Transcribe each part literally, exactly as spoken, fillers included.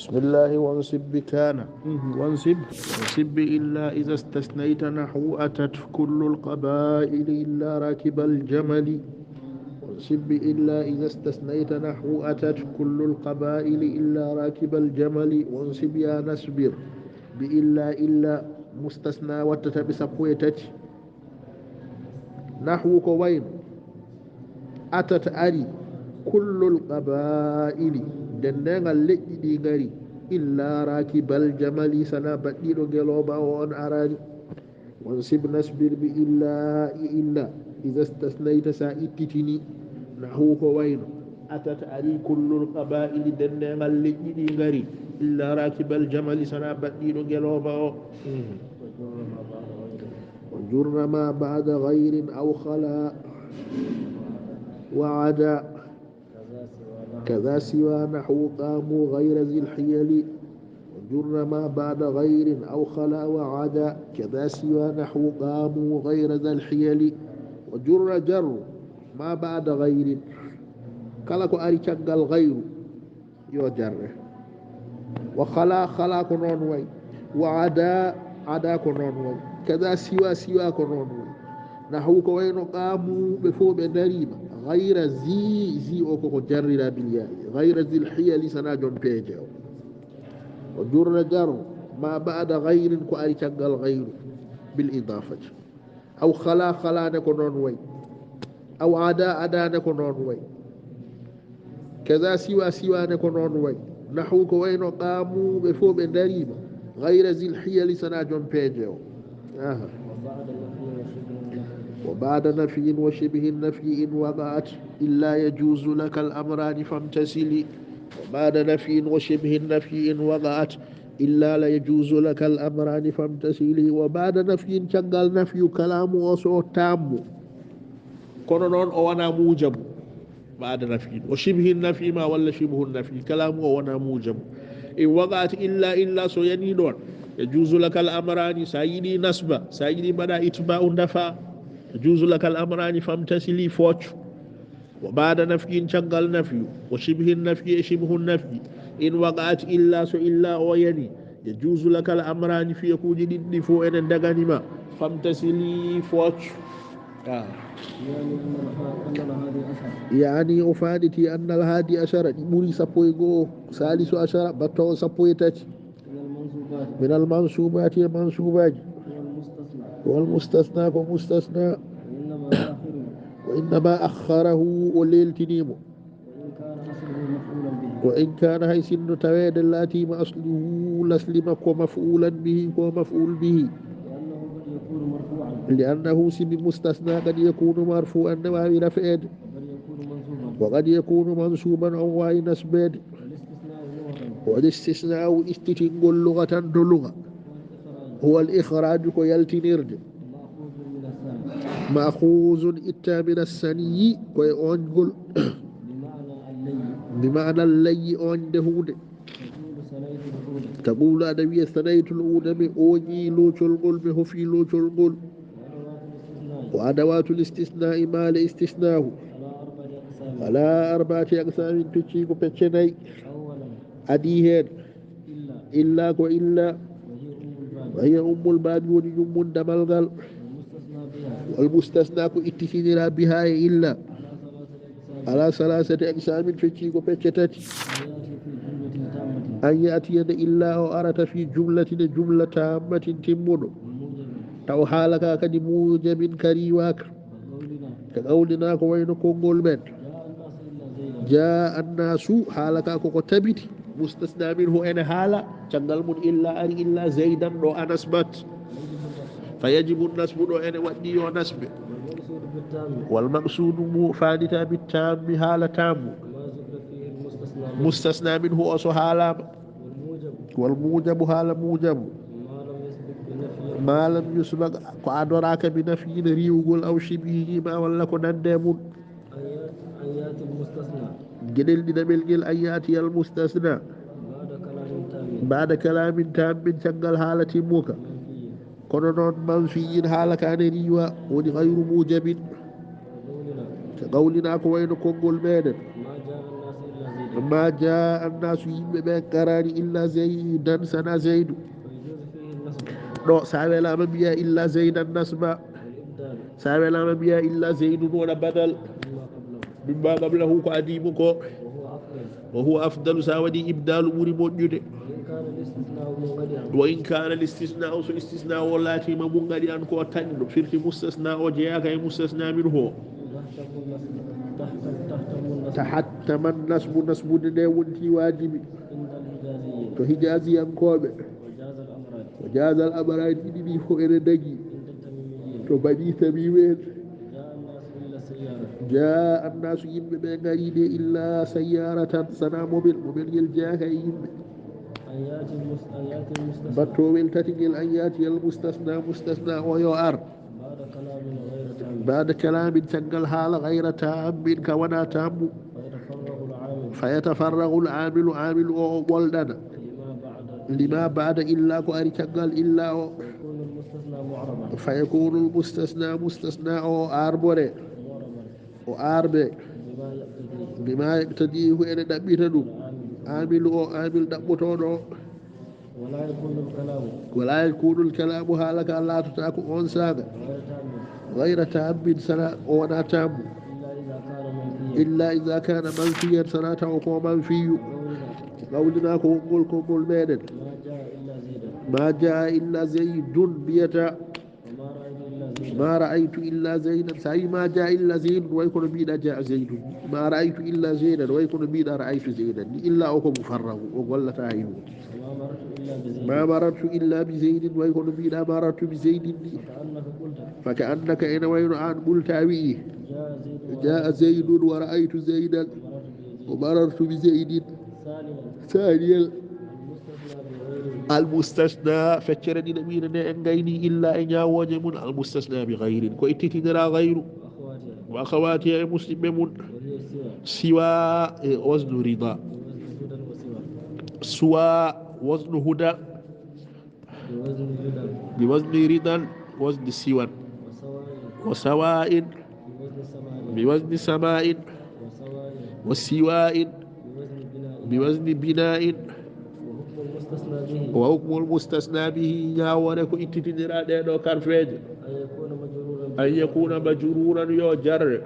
بسم الله. وانصب بكان. مهم. وانصب. وانصب بإلا إذا استثنيت نحو أتت كل القبائل إلا راكب الجمل. وانصب بإلا إذا استثنيت نحو أتت كل القبائل إلا راكب الجمل. وانصب يا نصبر بإلا إلا مستثنى wattata ɓe sappo e tati. Nahwu ko wayno. Atat ari. Kullul qabaa'ili. Denndaangal leƴƴi ɗi ngari. Illa raakibal jamali sana baɗɗiiɗo ngelooba o on araani. Wansib nasbir bi illa e illa. Iza stasnayta sa ittitini. Nahwu ko wayno. Atat ari kullul qabaa'ili denndaangal leƴƴi ɗi ngari. Illa raakibal jamali sana baɗɗiiɗo ngelooba o. وجر ما بعد غير أو خلا وعدا. كذا سوى نحو قاموا غير ذي الحيل. وجر ما بعد غير أو خلا وعدا. كذا سوى نحو قاموا غير ذا الحيل. وجر جر ما بعد غير. Kala ko ari caggal gayru. Yo jarre. Wa khala, khala ko noon way. Wa ada, ada ko noon way. Kada siwa, siwa ko noon way. Nahwu ko wayno qaamu, ɓe fof ɓe ndariima. Gayra zi, zi o koko jarrira bil yaa'i. Gayra zil hiyali sana joom peeje o. O jurra jaro, ma ba'da gayrin ko ari caggal gayru. Bil idafati. Aw khala, khala ne ko noon way. Aw ada, ada ne ko noon way. Kaza siwa, siwa ne ko noon way. Nahwu ko wayno qaamu, ɓe fof ɓe ndariima. Gayra zil hiyali sana joom peeje o. Aha. وبعد نفي وشبه النفي إن وقعت إلا يجوز لك الأمران فامتثل. وبعد نفي وشبه النفي إن وقعت إلا لا يجوز لك الأمران فامتثل. وبعد نفي caggal nafyu kalaamu o so tammu. Kono noon o wonaa muujabu. Ba'da nafyin. O shibhi nafi ma walla shibhu nafi. Kalaamu o wonaa muujabu. In waqa'at illa illa so yanii ɗoon. Yajuuzu lakal amraani, sa yiɗi nasba, sa yiɗi mbaɗa itba'u ndafa. Yajuuzu lakal amraani famtasili fooc. Wa ba'da nafyin caggal nafyu. Wa shibhi nafyi e shibhu nafyi. In waqa'at illa so illa o yanii. Yajuuzu lakal amraani fiyekuuji ɗiɗi ɗi fof ene ndagani ma. Famtasili fooc. Ah. يعني أن الها-، أن الهادي عشر. Yani o faanditi annal haadi ashara ɗi ɓuri sappo e go'o, salisu ashara, battoowo sappo e tati. من المنصوبات. Minal mansuubaati e mansuubaaji. هو المستثنى. Wal mustasna ko mustasna. وإنما يؤخره. Wa innama akharahu o leeltinii mo. وإن كان أصله مفعولا به. Wa in kana hay sinno taweede laatiima asluhu lasli makko maf'ulan bihi ko maf'ul bihi. لأنه قد يكون مرفوعا. Li annahu sibi mustasna qad yakunu marfu'an ne waawi rafeede. وقد يكون منصوبا. Wa qad yakunu mansuuban on waawi nasbeede. والاستثناء لغة. Wal istisna'u istitingol lugatan to luga. هو الإخراج. Huwa al ikhraju ko yaltinirde. مأخوذ من الثني. Ma'khuzun itta min as-saniyi ko e oñgol. بمعنى اللي. Bi ma'ana layyi oñde huunde. تقول ثنيت العود. Taqulu aɗa wiya thanaytul uda mi oñi loocol ngol mi hofi loocol ngol. وأدوات الاستثناء. Wa adawatul istisna'i maale istisnahu. على أربعة أقسام. Ala arba'ati aqsamin pecci ko pecce nayi. أولا. Adii heen. إلا. Illa ko illa. وهي أم الباب. Wa hiya ummul baabi woni yummun damal ngal. والمستثنى بها. Wal mustasna ko ittitinira biha e illa. على ثلاثة أقسام. Ala salasati aqsamin fecci ko pecce tati. أن يأتي في جملة تامة. An ya'tiya nde illa o arata fi jumlatin e jumla tammatin timmuɗo. موجب. Taw haala ka kadi muujabin ka riiwaaka. كقولنا. Ka qawlina ko wayno konngol men. جاء الناس إلا زيدا. Jaa annaasu, haala ka koko tabiti. Mustasna minhu ene haala, caggal mum illa ari illa Zaydan ɗo Anas bat. Fa yajibu nasbu ɗo ene waɗɗi yo nasbe. والمقصود بالتام. Wal maqsuudu mu faandita bi tammi haala tammu. ما ذكر فيه المستثنى منه. Mustasna minhu o so haalaama. والموجب. Wal muujabu haala muujabu. ما لم يسبق بنفي. Ma lam yusbaq ko adoraaka bi nafyin riiwugol aw shibhihi ma walla ko nande mum. أن يأت-، أن يأتي المستثنى. Geɗel ɗiɗaɓel ngel an ya'tiya al mustasna. بعد كلام تام. Ba'da kalamin tammin caggal haala timmuka. منفي. Kono noon manfiyin haala ka ne riiwa woni gayru muujabin. كقولنا. Ka qawlina ko wayno konngol meɗen. ما جاء الناس إلا زيدا. ما جاء الناس, yimɓe ɓe ngaraani, إلا زيدا, sana Zaydu. Ɗo, so a welaama mbiya إلا زيدا nasba. So a welaama mbiya إلا زيد wona badal. مما قبله, ko adii mo ko. وهو أفضل, so a waɗi ibdaalu ɓuri moƴƴude. وإن كان الاستثناء, so istisna o laatiima munqati'an ko tanɗo, firti mustasna o jeyaaka e mustasna minhu. تحتم النصب, تحتم النصب. تحتم النصب, nasbude nde wonti waajibi. عند الحجازيين. To Hijaaziyankooɓe. وجاز الأمران. وجاز الأمران, ɗiɗi ɗi fof ene dagi. عند التميميين. To Bani Tamimi en. جاء الناس إلا سيارة. جاء الناس, yimɓe ɓe ngarii de, إلا سيارة, sana mobel, mobel ngel jeyaaka e yimɓe. أن يأتي المس-، أن يأتي المستثنى. Battowel tati ngel, أن يأتي المستثنى, mustasna o yo ar. بعد كلام غير تام. بعد كلام, caggal haala, غير تام, ka wonaa taammu. فيتفرق العامل. فيتفرق العامل, aamilu o, o ɓolɗana. لما بعد. لما بعد إلا, ko ari caggal illa o. فيكون المستثنى معربا. فيكون المستثنى, mustasna o, arbore. معربا. O arbe. بما يقتضيه. بما يقتضيه, ene ɗaɓɓita ɗum. العامل. Aamilu o, aamil ɗaɓɓotooɗo o. ولا يكون الكلام. ولا يكون الكلام, haala ka laatotaako on saaga. غير تام. غير تام, sana o wonaa taammu. إلا إذا كان منفيا. إلا إذا كان منفيا, sana tawa ko manfiyu. قولنا. Qawlina ko konngol, konngol meɗen. ما جاء إلا زيدا. ما جاء إلا زيد mbiyata. وما رأيت إلا زيدا. ما رأيت إلا زيدا. So a wii ما جاء إلا زيد, way kono mbiɗa جاء زيد. ما رأيت إلا زيدا, way kono mbiɗa رأيت زيدا. Ni illa o ko mufarragu, o gollata hay huunde. وما مررت إلا بزيد. ما مررت إلا بزيد, way kono mbiɗa مررت بزيد ni. فكأنك قلت. فكأنك, ene wayno aan قلت, a wii. جاء زيد. جاء زيد ورأيت زيدا. ومررت بزيد. ومررت بزيد. ثانيا. ثانيا. المستثنى بغير. Almustasna, feccere ɗiɗaɓire nde en ngayni illa e ñaawooje mum, almustasna bi gayrin, ko ittitindira gayru. وأخواتها. Wa akhawatiha, e musidɓe mum. وهي سوى. Siwa, e waznu rida. بوزن هدى وسوى. Suwa, waznu huda. بوزن رضا. Bi wazni ridan, wazni siwan. وسواء. Wa sawa'in. بوزن سماء. Bi wazni sama'in. وسواء. Wa siwa'in. بوزن بناء. Bi wazni bina'in. وحكم المستثنى به. Wa hukmul mustasna bihi, ñaawoore ko ittitindira ɗee ɗoo karfeeje. أن يكون مجرورا. أن يكون مجرورا, yo jarre.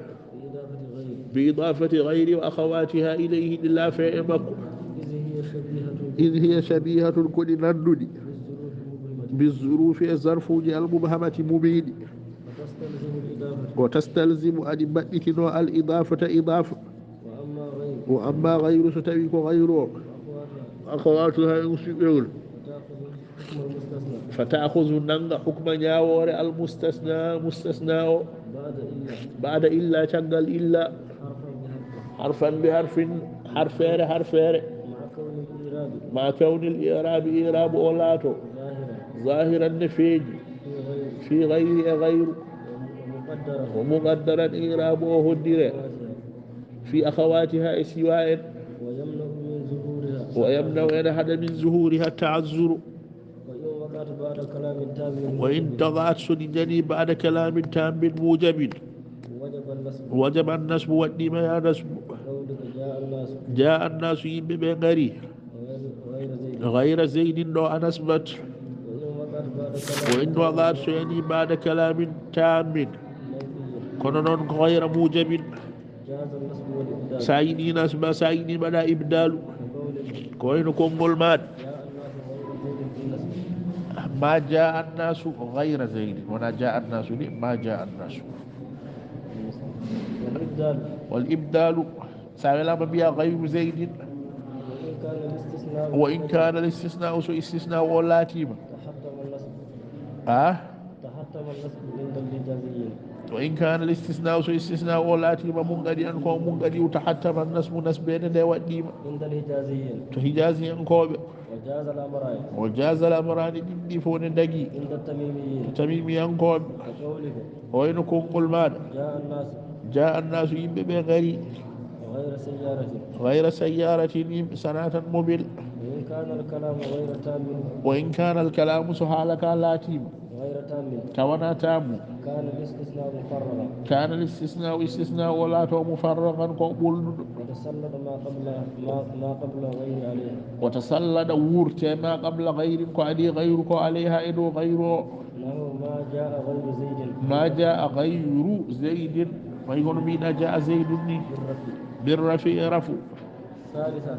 بإضافة غير. Bi idafati gayri wa akhawatiha ilayhi, ɗi laafe e makko. إذ هي شبيهة. إذ هي شبيهة, ko ɗi nannduɗi. بالظروف المبهمة. Bi zurufi, e zarfuuji al mubhamati mumiiɗi. وتستلزم الإضافة. Wa tastalzimu, aɗi mbaɗɗitino al idafata idafa. وأما غير. Wa amma gayru, so tawi ko gayru o. وأخواتها. Akhawatuha, e musidɓe mum. فتأخذ حكم المستثنى. Fa ta'khudhu, nannga hukma ñaawoore al mustasna, mustasna o. بعد إلا. Ba'da illa, caggal illa. حرفا بحرف. Harfan bi harfin, harfeere, harfeere. مع كون الإعراب. Ma kawnil i'rabi, i'rabu o laato. ظاهرا. Zahiran ne feeñi. في غير. Fi gayri, e gayru. ومقدرا. Wa muqaddaran, i'rabu o hoddire. أخواتها. Fi akhawatiha, e siwa en. ويمنع من ظهورها. Wa yamna'u, ene haɗa, min zuhuriha ta'azzuru. وإن وقعت بعد كلام تام موجب. Wa in waqa'at, so ɗi njani, ba'da kalamin tammin mujabin. وجب النصب. Wajaba nasbu, waɗɗiima ya nasbu. كقولك جاء الناس. Jaa annasu, yimɓe ɓe ngari. غير، غير زيد. Gayra Zaydin, ɗo a nasbat. وإن وقعت بعد كلام. Wa in waqa'at, so yani ba'da kalamin tammin. منفي. Kono noon ko gayra mujabin. جاز النصب والإبدال. So a yiɗi nasba, so a yiɗi mbaɗa ibdalu. كقولك. Ko wayno konngol maaɗa. جاء الناس غير زيد في النصب. Ma jaa annasu gayra Zaydin. Wona jaa annasu ni, ma jaa annasu. والإبدال. Wal ibdalu. So a welaama mbiya gayru Zaydin. وإن كان الاستثناء. Wa in kana al istisna'u, so istisna o laatiima. تحتم النصب. Ah? تحتم النصب عند الحجازيين. Wa in kana al istisna'u, so istisna o laatiima munqati'an, ko munqati'u, tahattama an nasbu, nasbeede nde waɗɗiima. عند الحجازيين. To Hijaaziyankooɓe. وجاز الأمران. Wa jaaza al amraani, ɗiɗi ɗi fof ne dagi. عند التميميين. To Tamimiyankooɓe. كقولك. Ko wayno konngol maaɗa. جاء الناس. Jaa annasu, yimɓe ɓe ngari. غير سيارة. Gayra sayyaratin, yimɓe, sanaa tan mobel. وإن كان الكلام غير تام. Wa in kana al kalamu, so haala ka laatiima. غير تام. Tawana taamu. كان الاستثناء مفرغا. Kana al istisna'u, istisna'u o laato mufarragan ko ɓolnuɗo. وتسلط ما قبل، ما، ما قبل غير عليها. Wa tasallada wurte ma qabla gayrin ko adi gayru ko alayha e dow gayru o. نحو ما جاء غير زيد. Ma jaa gayru zaydin. May hono mbiɗa jaa zaydun ni. بالرفع. Birrafi e rafu. ثالثا.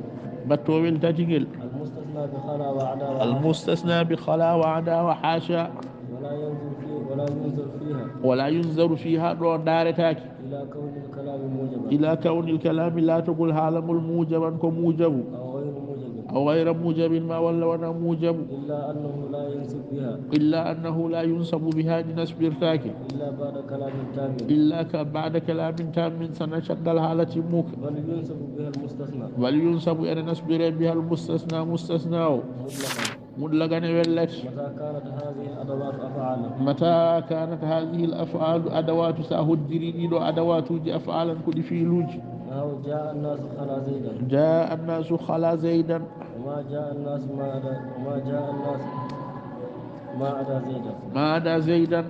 Battowel tati ngel. المستثنى بخلا وعدا وحاشا. Al mustasna bi khala wa ada wa hasha. ولا ينظر في، ولا ينظر فيها. Wala yunzaru fiha ɗo ndaaretaake. إلى كون الكلام موجبا. Ila kawnil kalami laatogol haalangol mujaban ko mujabu. أو غير موجب. Aw gayra mujabin ma walla wona mujabu. إلا أنه لا ينصب بها. Illa annahu la yunsabu biha ɗi nasbirtaake. إلا بعد كلام تام. Illa ka ba'da kalamin tammin sana caggal haala timmuka. بل ينصب بها المستثنى. Bal yunsabu ene nasbire biha al mustasna mustasna o. مطلقا. Mutlagan e wellati. متى كانت هذه الأدوات أفعالا. Mata kanat hadhihi al af'alu adawatu sa hoddiri ɗiɗo adawatuji af'alan ko ɗi fiiluji. نحو جاء الناس خلا زيدا. Jaa annasu khala zaydan. وما جاء الناس ما عدا، وما جاء الناس ما عدا زيدا. Ma ada zaydan.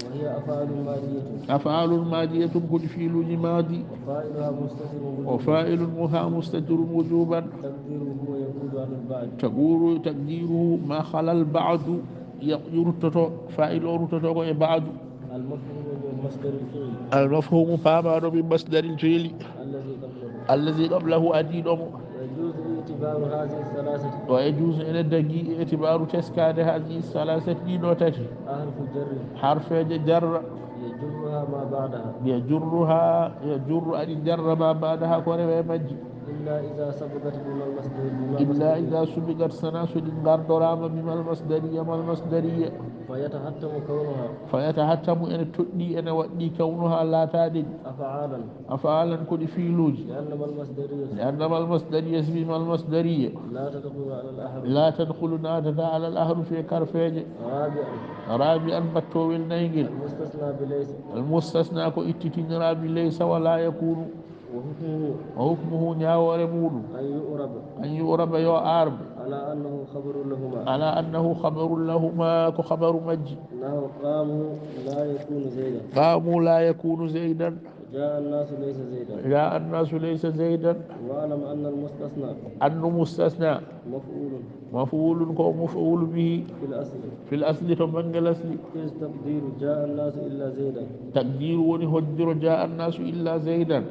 وهي أفعال ماضية. Af'alun madiyatun ko ɗi fiiluji madi. وفاعلها مستتر وجوبا. Wa fa'iluha mustatirun wujuban. تقديره هو يقول عن البعض. Taqulu taqdiruhu ma khala al ba'du. Ya ruttoto fa'il o ruttoto ko e ba'du. المفهوم من مصدر الفعل. Al mafhumu paamaɗo min masdaril fiili. الذي قبله. Allazi qablahu adiɗo mo. ويجوز اعتبار هذه الثلاثة. Wa yajuzu ene dagi itibaru teskade hadhihi salasati ɗiɗo tati. أحرف جر. Harfeje jarra. يجرها ما بعدها. Yajurruha yajurru aɗi jarra ma ba'daha ko rewe majji. إلا إذا سبقت بما المصدر، بما Illa المصدر. Ida subiqat sana so ɗi gardorama bimal masdariya mal masdariya. فيتحتم كونها. Fayatahattamu ene toɗɗi ene waɗɗi kawnuha laataɗi. أفعالا. Af'alan ko ɗi fiiluji. لأن ما المصدرية. Li anna mal masdariya sibi mal masdariya. لا تدخل على الأحرف. La tadkhulu natata ala al ahrufi e karfeje. رابعا. Rabi'an battowel naygel. المستثنى بليس. Al mustasna ko ittitinira bi laysa wa la yakunu. وحكمه. Wa hukmuhu ñaawore muɗum. أن يعرب. An yu'raba yo arbe. على أنه خبر لهما. Ala annahu khabarun lahuma ko khabaru majji. نحو قاموا لا يكون زيدا. Qamu la yakunu zaydan. جاء الناس ليس زيدا. Jaa annasu laysa zaydan. واعلم أن المستثنى. Annu mustasna. مفعول. Maf'ulun ko maf'ulu bihi. في الأصل. Fil asli to bangel asli. إذ تقدير جاء الناس إلا زيدا. Taqdiru woni hoddiro jaa annasu illa zaydan.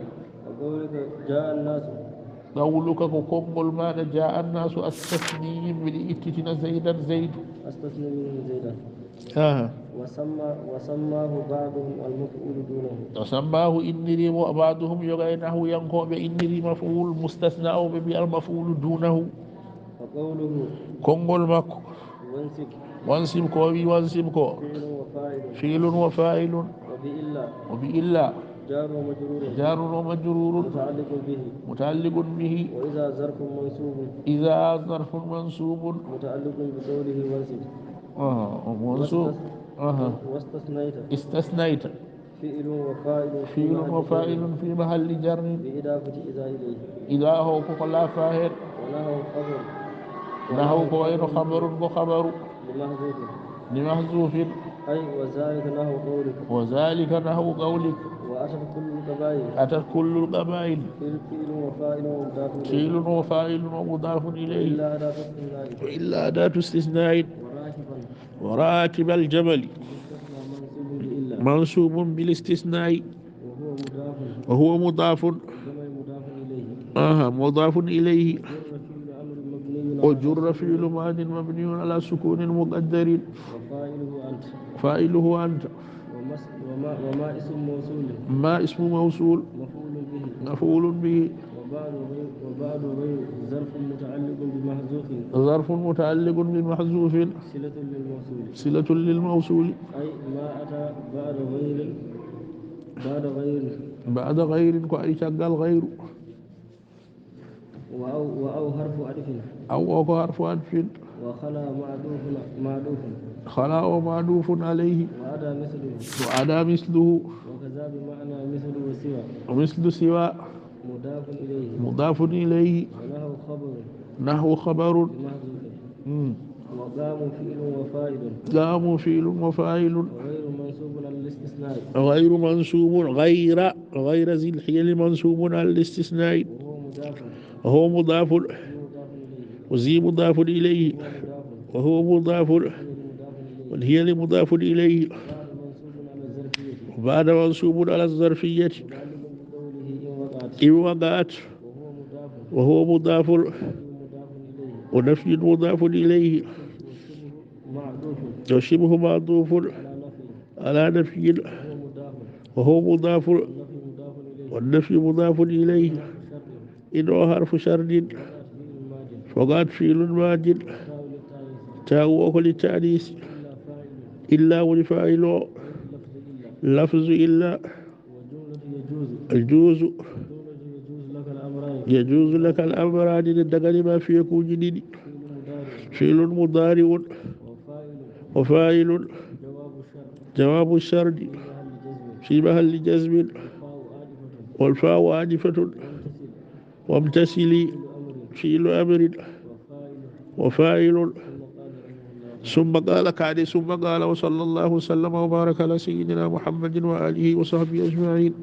وقولك جاء الناس. Qawluka ko konngol maɗa jaa annasu astasni yimɓe ɗi ittitina zaydan zaydu. أستثني منهم زيدا. Aha. وسمى، وسماه بعضهم المفعول دونه. Wa sammaahu inniri mo ba'duhum yoga e nahwiyankoɓe inniri maf'ul mustasna o ɓe mbiya al maf'ulu dunahu. وقوله. Konngol makko. وانصب. Wansib ko wi wansib ko. فعل وفاعل. Fi'lun wa fa'ilun. وبإلا. Wa bi illa. جار ومجرور. Jarun wa majrurun. متعلق به. Muta'alliqun bihi. وإذا ظرف منصوب. Idha zarfun mansubun. متعلق بقوله وانصب. Aha, mansub. واستث-، Aha. واستثنيت. Istasnayta. فعل وفاعل في Fi'lun محل wa جر. Fa'ilun fi mahalli jarrin. بإضافة إذا إليه. Idha ho ko ko lafa hen. ونحو خبر. Nahu ko wayno khabarun ko khabaru. لمحذوف. Li mahzufin. أي وذلك نحو قولك. Wa zalika nahu qawlik. وأتت كل القبائل. Atat kullul qaba'il. فعل، فعل وفاعل ومضاف إليه. Fi'lun wa fa'ilun wa mudafun ilayhi. إلا أداة استثناء. Illa adatu istisna'in. وراكبا. Wa rakibal jamali. مستثنى منصوب بإلا. Mansubun bil istisna'i. وهو مضاف. Wa huwa mudafun. جمع مضاف إليه. Aha, mudafun ilayhi. جر فعل أمر مبني على O jurra السكون. Fi'lu madin mabniun ala sukunin muqaddarin. وفاعله أنت. Fa'iluhu anta. ومس-، وما، وما اسم موصول. Ma ismu mawsul. مفعول به. Maf'ulun bihi. وبعد غير، وبعد غير ظرف متعلق بمحذوف. Zarfun muta'alliqun bi mahzufin. صلة للموصول. Silatun lil mawsuli. أي ما أتى بعد غير، بعد غير. Ba'da ghayrin ko ari caggal ghayru. وأو، وأو حرف عطف. Aw o ko harfu atfin. وخلا معطوف، معطوف. Khala o ma'dufun alayhi. وعدا مثله. Wa ada misluhu. وكذا بمعنى مثل وسوى. Wa mislu siwa. مضاف إليه. Mudafun ilayhi. ونحو خبر. Nahwu khabarun. بمحذوف. Mm. وقام فعل وفاعل. قام فعل وفاعل. وغير منصوب على الاستثناء. غير منصوب، غير، غير ذي الحيل منصوب على الاستثناء. وهو مضاف. وهو مضاف إليه. وذي مضاف إليه. وهو مضاف. وهو مضاف إليه. والحيل مضاف إليه. وبعد منصوب على الظرفية. وبعد منصوب على الظرفية. متعلق بقوله إن وقعت. إن وقعت. وهو مضاف. وهو مضاف. ونفي مضاف إليه. ونفي مضاف إليه. وشبه معطوف. وشبه معطوف. على نفي. على نفي. وهو مضاف. وهو مضاف. والنفي مضاف إليه. والنفي مضاف إليه. إن حرف شرط. إن حرف شرط. وقعت فعل ماض. وقعت فعل ماض. والتاء للتأنيث. تاء وكل التأنيث. إلا فاعل. إلا ولفاعل. وفي لفظ إلا. لفظ إلا. وجملة يجوز. يجوز. وجملة يجوز لك الأمران. يجوز لك الأمران، ina dagani ma fiyakuuji ɗiɗi. فعل مضارع. فعل مضارع. وفاعل. وفاعل. جواب الشرط. جواب الشرط. في محل جزم. في محل جزم. والفاء عاطفة. والفاء عاطفة. وامتثل. وامتثل. فعل أمر. فعل أمر. وفاعل. وفاعل. ثم قال رحمه الله. ثم قال كاني، ثم قال وصلى الله وسلم وبارك على سيدنا محمد وآله وصحبه أجمعين.